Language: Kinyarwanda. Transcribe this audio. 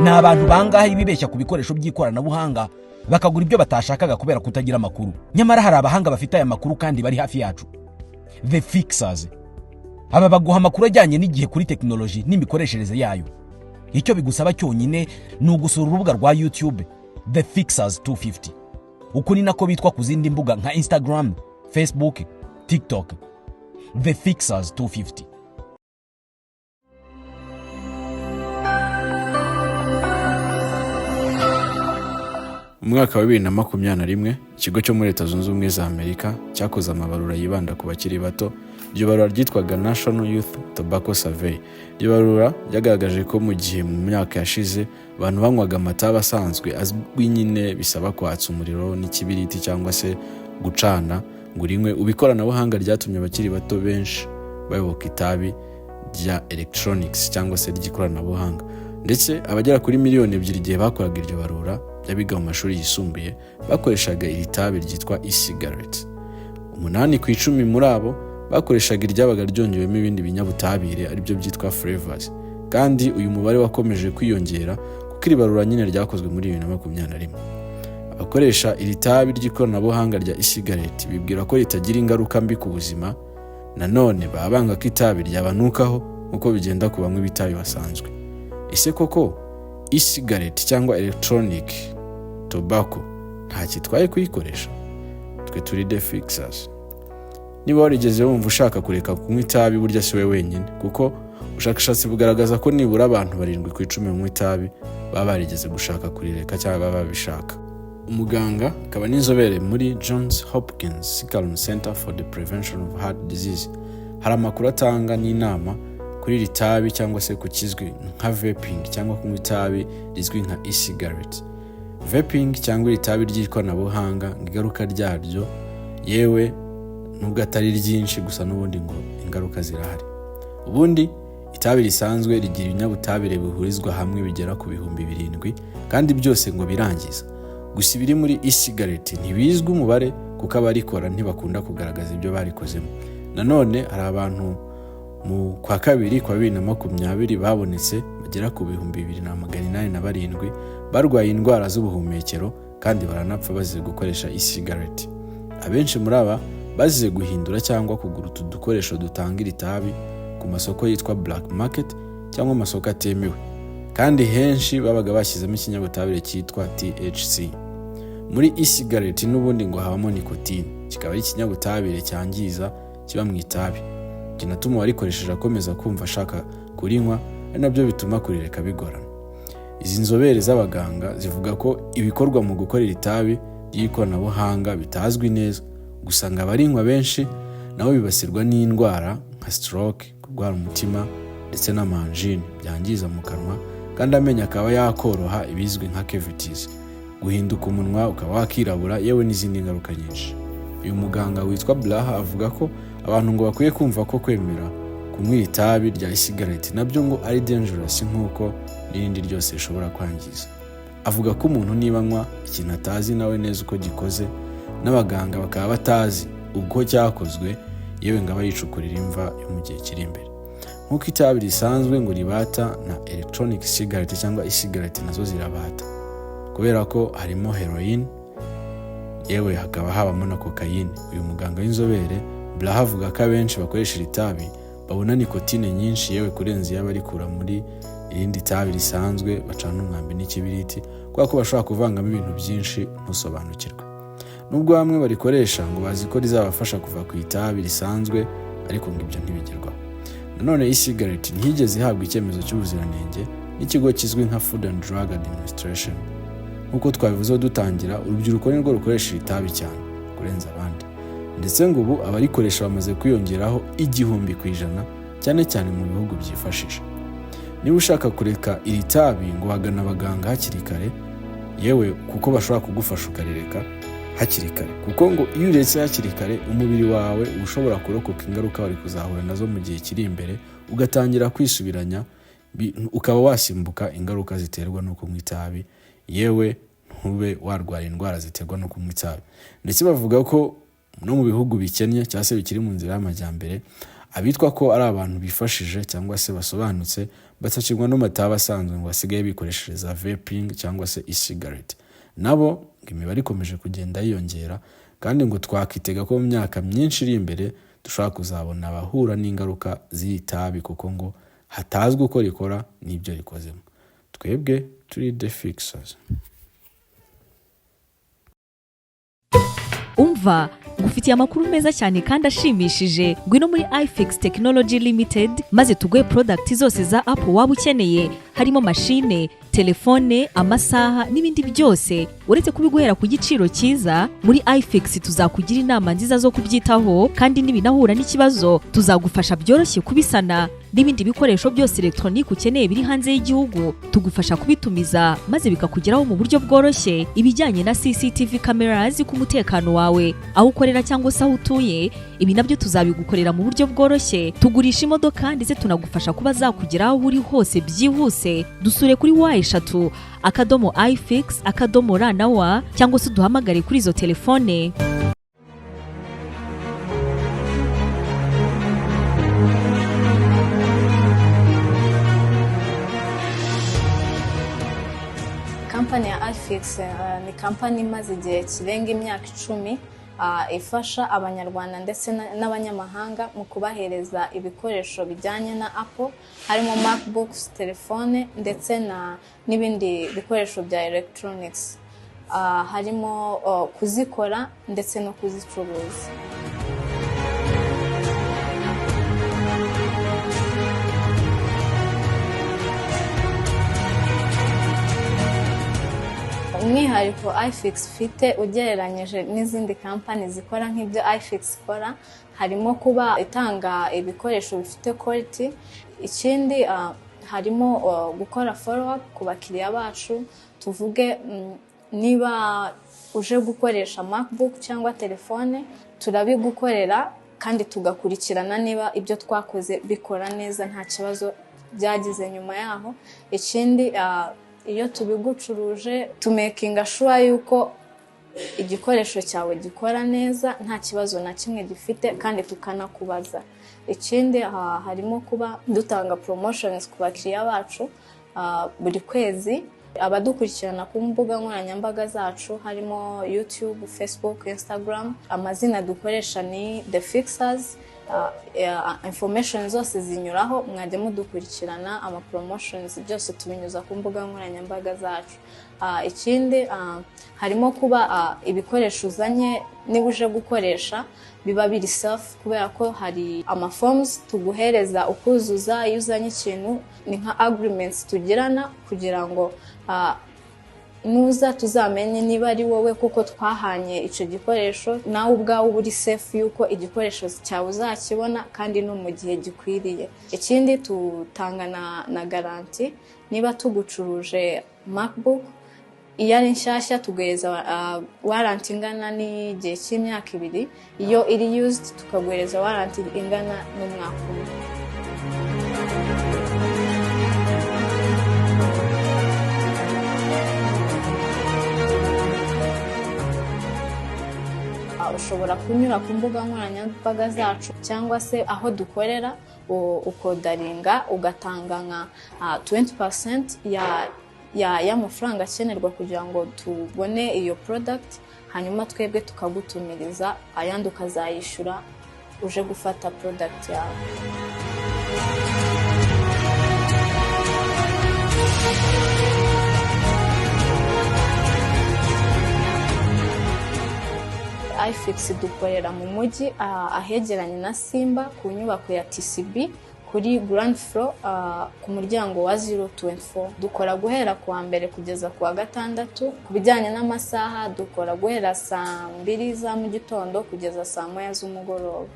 Ni abantu bangahe bibeshya ku bikoresho by'ikoranabuhanga, bakagura ibyo batashakaga kubera kutagira amakuru? Nyamara hari abahanga bafite aya makuru kandi bari hafi yacu, The Fixers. Aba baguha amakuru ajyanye n'igihe kuri tekinoloji n'imikoreshereze yayo. Icyo bigusaba cyonyine ni ugusura urubuga rwa YouTube The Fixers 250. Uku ni nako bitwa ku zindi mbuga nka Instagram, Facebook, TikTok, The Fixers 250. Mu mwaka wa 2021, ikigo cyo muri Leta Zunze Ubumwe za Amerika cyakoze amabarura yibanda ku bakiri bato. Iryo barura ryitwaga National Youth Tobacco Survey. Iryo barura ryagaragaje ko mu gihe mu myaka yashize abantu banywaga amatabi asanzwe azwi nyine bisaba kwatsa umuriro n'ikibiriti cyangwa se gucana ngo urinywe, ubu ikoranabuhanga ryatumye abakiri bato benshi bayoboka itabi rya electronics cyangwa se ry'ikoranabuhanga. Ndetse abagera kuri miliyoni 2 igihe bakoraga iryo barura by'abiga mu mashuri yisumbuye bakoreshaga iri tabi ryitwa e-cigarette. 8 ku 10 muri abo bakoreshaga iryabaga ryongewemo ibindi binyabutabire, aribyo byitwa flavors. Kandi uyu mubare wakomeje kwiyongera kuko iri barura nyine ryakozwe muri 2021. Abakoresha iri tabi ry'ikoranabuhanga rya e-cigarette bibwira ko ritagira ingaruka mbi ku buzima. Nanone baba banga ko itabi ryabanukaho nk'uko bigenda ku banywa ibitabi basanzwe. Ese koko e-cigarette cyangwa electronic tobacco nta kitwaye kuyikoresha? Twe turi The Fixers. Niba warigeze wumva ushaka kureka kunywa itabi, burya si we wenyine, kuko ubushakashatsi bugaragaza ko nibura abantu 7 ku 10 banywa itabi baba barigeze gushaka kurireka cyangwa baba babishaka. Umuganga akaba n'inzobere muri Johns Hopkins Sickle Center for the Prevention of Heart Disease hari amakuru atanga n'inama kuri iri tabi cyangwa se ku kizwi nka vaping cyangwa kunywa itabi rizwi nka e-cigarette. Vaping cyangwa iri tabi ry'ikoranabuhanga, ngo ingaruka ryaryo, yewe nubwo atari ryinshi, gusa n'ubundi ngo ingaruka zirahari. Ubundi itabi risanzwe rigira ibinyabutabire bihurizwa hamwe bigera ku 7000, kandi byose ngo birangiza. Gusa ibiri muri e-cigarette ntibizwi umubare, kuko abarikora ntibakunda kugaragaza ibyo barikozemo. Nanone hari abantu mu kwa kabiri kwa 2020 babonetse bagera ku 2807 barwaye indwara z'ubuhumekero kandi baranapfa bazize gukoresha e-cigarette. Abenshi muri aba bazize guhindura cyangwa kugura utu dukoresho dutanga iri tabi ku masoko yitwa black market cyangwa amasoko atemewe, kandi henshi babaga bashyizemo ikinyabutabire cyitwa THC. Muri e-cigarette n'ubundi ngo habamo nikotine, kikaba ari ikinyabutabire cyangiza kiba mu itabi, kinatuma uwarikoresheje akomeza kumva ashaka kurinywa, ari nabyo bituma kurireka bigorana. Izi nzobere z'abaganga zivuga ko ibikorwa mu gukora iri tabi ry'ikoranabuhanga bitazwi neza, gusa ngo abarinywa benshi nabo bibasirwa n'indwara nka stroke, kurwara umutima ndetse n'ama angine byangiza mu kanwa, kandi amenyo akaba yakoroha, ibizwi nka cavities, guhinduka umunwa ukaba wakirabura, yewe n'izindi ngaruka nyinshi. Uyu muganga witwa Blaha avuga ko abantu ngo bakwiye kumva ko kwemera kunywa iri tabi rya e-cigarette nabyo ngo ari dangerous nk'uko n'irindi ryose rishobora kwangiza. Avuga ko umuntu niba anywa ikintu atazi nawe neza uko gikoze, n'abaganga bakaba batazi uko cyakozwe, yewe ngo aba yicukurira imva yo mu gihe kiri imbere. Nk'uko itabi risanzwe ngo ribata, na electronic cigarette cyangwa e-cigarette nazo zirabata, kubera ko harimo heroin, yewe hakaba habamo na kokayine. Uyu muganga w'inzobere Blaha avuga ko abenshi bakoresha iri tabi babona nikotine nyinshi, yewe kurenza iyo abarikura muri irindi tabi risanzwe bacana umwambi n'ikibiriti, kubera ko bashobora kuvangamo ibintu byinshi ntusobanukirwe. Nubwo bamwe barikoresha ngo bazi ko rizabafasha kuva ku itabi risanzwe, ariko ngo ibyo ntibigerwaho. Nanone e-cigarette ntiyigeze ihabwa icyemezo cy'ubuziranenge n'ikigo kizwi nka Food and Drug Administration. Nk'uko twabivuzeho dutangira, urubyiruko nirwo rukoresha iri tabi cyane kurenza abandi, ndetse ngo ubu abarikoresha bamaze kwiyongeraho 1000%, cyane cyane mu bihugu byifashisha. Niba ushaka kureka iri tabi, ngo wagana abaganga hakiri kare, yewe kuko bashobora kugufasha ukarireka hakiri kare, kuko ngo iyo uretse hakiri kare umubiri wawe uba ushobora kurokoka ingaruka wari kuzahura nazo mu gihe kiri imbere, ugatangira kwisubiranya, ukaba wasimbuka ingaruka ziterwa no kunywa itabi, yewe ntube warwara indwara ziterwa no kunywa itabi. Ndetse bavuga ko no mu bihugu bikennye cyangwa se bikiri mu nzira y'amajyambere, abitwa ko ari abantu bifashije cyangwa se basobanutse Batakinywa n'amatabi asanzwe, ngo basigaye bikoreshereza vaping cyangwa se e-cigarette. Nabo ngo imibare ikomeje kugenda yiyongera, kandi ngo twakitega ko mu myaka myinshi iri imbere dushobora kuzabona abahura n'ingaruka z'iri tabi, kuko ngo hatazwi uko rikora n'ibyo rikozemo. Twebwe turi The Fixers. Umva, ngufitiye amakuru meza cyane kandi ashimishije. Ngwino muri iFix Technology Limited maze tuguhe product zose za Apple waba ukeneye, harimo mashine, telefone, amasaha n'ibindi byose. Uretse kubiguhera ku giciro cyiza, muri iFix tuzakugira inama nziza zo kubyitaho, kandi nibinahura n'ikibazo tuzagufasha byoroshye kubisana. N'ibindi bikoresho byose elegitoronike ukeneye biri hanze y'igihugu tugufasha kubitumiza maze bikakugeraho mu buryo bworoshye. Ibijyanye na CCTV cameras ku mutekano wawe aho ukorera cyangwa se aho utuye, ibi nabyo tuzabigukorera mu buryo bworoshye. Tugurisha imodoka ndetse tunagufasha kuba zakugeraho aho uri hose byihuse. Dusure kuri www.ifix.rw cyangwa se uduhamagare kuri izo telefone. Kampani ya iFix ni kampani imaze igihe kirenga imyaka 10 ifasha Abanyarwanda ndetse n'abanyamahanga mu kubahereza ibikoresho bijyanye na Apple, harimo MacBooks, telefone ndetse n'ibindi bikoresho bya electronics. Harimo kuzikora ndetse no kuzicuruza. Umwihariko iFix ifite ugereranyije n'izindi kampani zikora nk'ibyo iFix ikora, harimo kuba itanga ibikoresho bifite quality. Ikindi harimo gukora follow up ku bakiriya bacu. Tuvuge niba uje gukoresha MacBook cyangwa telefone, turabigukorera kandi tugakurikirana niba ibyo twakoze bikora neza, nta kibazo byagize nyuma yaho. Ikindi, iyo tubigucuruje tumakinga sure yuko igikoresho cyawe gikora neza, nta kibazo na kimwe gifite, kandi tukanakubaza. Ikindi harimo kuba dutanga promotions ku bakiriya bacu buri kwezi. Abadukurikirana ku mbuga nkoranyambaga zacu, harimo YouTube, Facebook, Instagram, amazina dukoresha ni The Fixers. Information zose zinyuraho, mwajya mudukurikirana. Ama promotions byose tubinyuza ku mbuga nkoranyambaga zacu. Ikindi harimo kuba ibikoresho uzanye, niba uje gukoresha, biba biri safe, kubera ko hari ama forms tuguhereza ukuzuza iyo uzanye ikintu. Ni nka agreements tugirana kugira ngo nuza tuzamenye niba ari wowe kuko twahanye icyo gikoresho, nawe ubwawe uba uri safe yuko igikoresho cyawe uzakibona kandi no mu gihe gikwiriye. Ikindi tutanga na garanti. Niba tugucuruje MacBook, iyo ari nshyashya tuguhereza warranty ingana n'igihe cy'imyaka 2, iyo iri used tukaguhereza warranty ingana n'umwaka umwe. Ushobora kunyura ku mbuga nkoranyambaga zacu cyangwa se aho dukorera, ukaorderinga, ugatanga nka 20% ya y'amafaranga akenerwa kugira ngo tubone iyo product, hanyuma twebwe tukagutumiriza, ayandi ukazayishyura uje gufata product yawe. iFix dukorera mu mujyi ahegeranye na Simba, ku nyubako ya TCB, kuri ground floor, ku muryango wa 024. Dukora guhera ku wa mbere kugeza ku wa gatandatu. Ku bijyanye n'amasaha, dukora guhera saa 2 za mu gitondo kugeza saa 1 z'umugoroba.